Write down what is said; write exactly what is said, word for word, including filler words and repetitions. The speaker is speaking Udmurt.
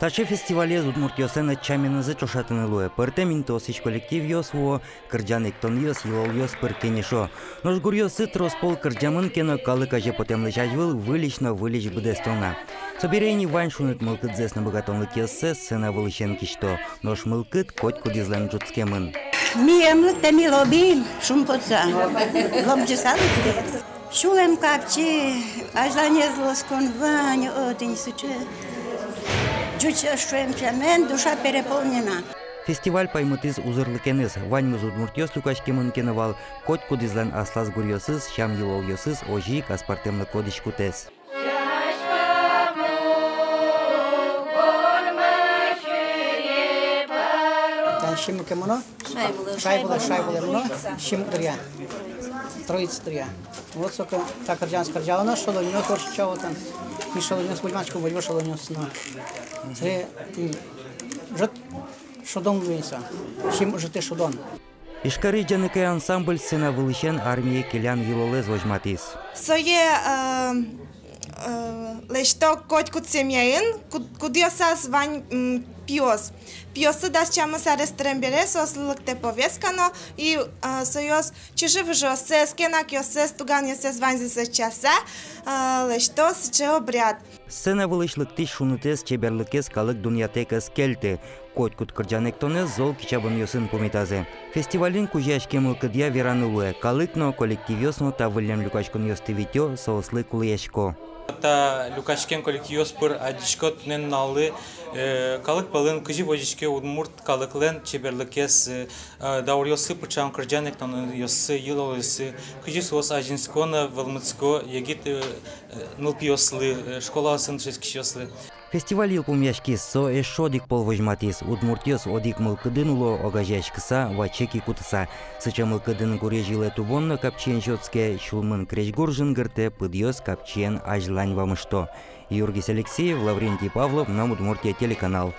Таӵе фестивалез удмуртъёслэн ӧтчаменызы ӵошатыны луэ. Пӧртэм интыосысь коллективъёс вуо, кырӟан-эктонъёс, йылолъёс пыр кенешо. Нош гуръёссы трос пол кырӟамын ке но, калык азе потэмлэсь азьвыл выльысь но выльысь быдэстоно. Собере ини вань шуныт мылкыдзэс но быгатонлыкъёссэс сцена вылысен кисьто. Нош мылкыд котькудӥзлэн ӝутскемын. Мием лыктэ, ми лобим, шумпотыса. Лобӟыса лыктэ. Сюлэм капчи, азьланез луоз кон вань, отын сыӵе ӟуч, шуэм сямен, душа переполнена. Фестиваль паймытӥз узырлыкеныз. Ваньмыз удмуртъёс люкаськемын ке но вал, котькудӥзлэн аслаз гуръёсыз, сям-йылолъёсыз озьы ик аспӧртэмлыко дӥськутэз. Тани симыке мыно? Шайбулы, шайбулы, шайбулы мыно? Симык дыръя. Троица дыръя. Вот соку та кырӟанзэ кырӟало но, шолонъёс ортчо отын. Ми шолонъёс возьматӥськом, возьмо шолонъёс но. Сыре, м, ӝыт шудон луиз со. Сим ӝытэ шудон. Ижкарысь «Ӟаныкай» ансамбль сцена вылысен армие келян йылолэз возьматӥз. Сое, э, э, лэсьто котькуд семьяын, куд-, кудъёсаз вань, м, пиос. Пиосты дас тямыс арес тырем бере соослы лыктэ повестка но, и, э, соос чыжы-выжыоссэс, кенакъёссэс, туганъёссэс ваньзэс ӧтчаса, э, лэсьто сыӵе обряд. Сцена вылысь лыктӥсь шунытэз, чеберлыкез калык дунъятэк ӧз кельты. Котькуд кырӟан-эктонэз зол кичабонъёсын пумитазы. Фестивальын кузёяськем мылкыдъя вераны луэ: калык но, коллективъёс но та выллем люкаськонъёсты витё, соослы кулэясько. Та люкаськем коллективъёс пыр адӟисько туннэ нуналлы, э, калык пӧлын кызьы возиське удмурт калыклэн чеберлыкез, э, дауръёсы пыӵам кырӟан-эктонъёссы, йылолъёссы, кызьы соос азинско но вӧлмытско егит, э, э, нылпиослы, э, школаосын дышетскисьёслы. Фестиваль йылпумъяськиз, со эшшо одӥг пол возьматӥз: удмуртъёс одӥг мылкыдын уло, огазеяськыса, ваче ки кутыса. Сыӵе мылкыдын гурезь йылэ тубон но капчиен сётске, сюлмын крезьгур жингыртэ, пыдъёс капчиен азьлань вамышто. Юргис Алексеев, Лаврентий Павлов, «Мынам Удмуртие» телеканал.